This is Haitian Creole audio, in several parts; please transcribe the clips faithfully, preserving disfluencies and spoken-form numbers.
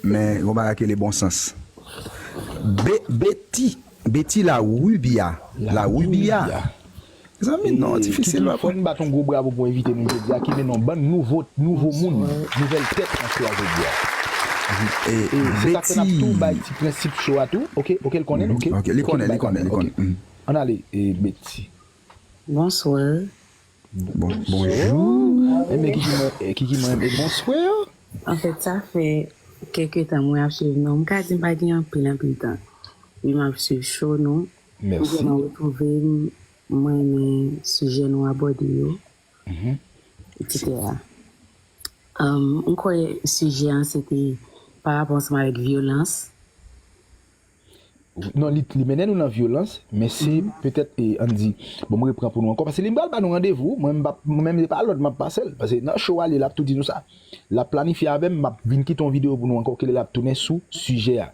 Men yon bagay ki rele bon sans. Be- Betty, Betty la Rubia. La Rubia. Mezanmi, non, difisil. Kiki, fò n bat yon gwo bravo pou envite nou jodi a, ki mennen yon bann nouvo, nouvo moun, nouvèl tèt nan show a jodi a. E se sa k fè n ap tou bay ti prensip show a tou. Ok, ok, l konnen, ok. Ok, li konnen, li konnen, li konnen. Ann ale, e, Betty. Bonsoir. Bon, bonjou. Enben, Kiki, mwen, e, Kiki, mwen, e, bonswa. Anfèt, sa fè kèk tan mwen ap swiv nou. M ka di m pa gen anpil, anpil tan. Wi, m ap swiv show nou. Mèsi. M vrèman retwouve m, mwen renmen sijè nou abòde yo, etsetera. Ahn, m kwè sijè an se te pa rapò ansanm avèk vyolans. Non, li, li mennen nou nan vyolans, men se petèt, e, ann di, bon, m repran pou nou ankò, paske li pral ba nou randevou, mwen, m p ap, mwen menm, se pa lòd m ap pase l, paske nan show a, li, l ap tou di nou sa. L ap planifye avè m, m ap vin kite yon videyo pou nou ankò, ke lè l ap tounen sou sijè a.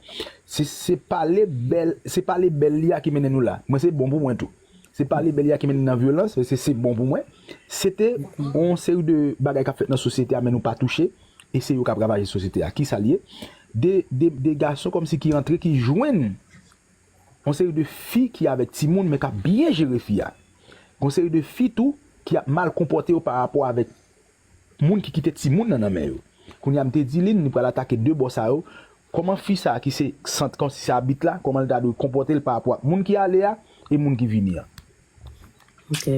Se, se pale bèl, se pale bèl li a ki mennen nou la. Mwen, se bon pou mwen tou. Se pale bèl li a ki mennen nan vyolans, se, se bon pou mwen. Se te yon seri de bagay k ap fèt nan sosyete a, men nou pa touche. E se yo k ap ravaje sosyete a. Kisa l ye? De, de, de gason kòmsi ki rantre, ki jwenn yon seri de fi ki avèk timoun, men k ap byen jere fi a. Yon seri de fi tou ki ap mal konpòte yo pa rapò avèk moun ki kite timoun nan nan men yo. Kounye a, m te di li, li pral atake de bò sa yo. Kòman fi sa a ki se sant, kòmsi se abit la, kòman l ta dwe konpòte l pa rapò ak moun ki ale a e moun ki vini an? Ok.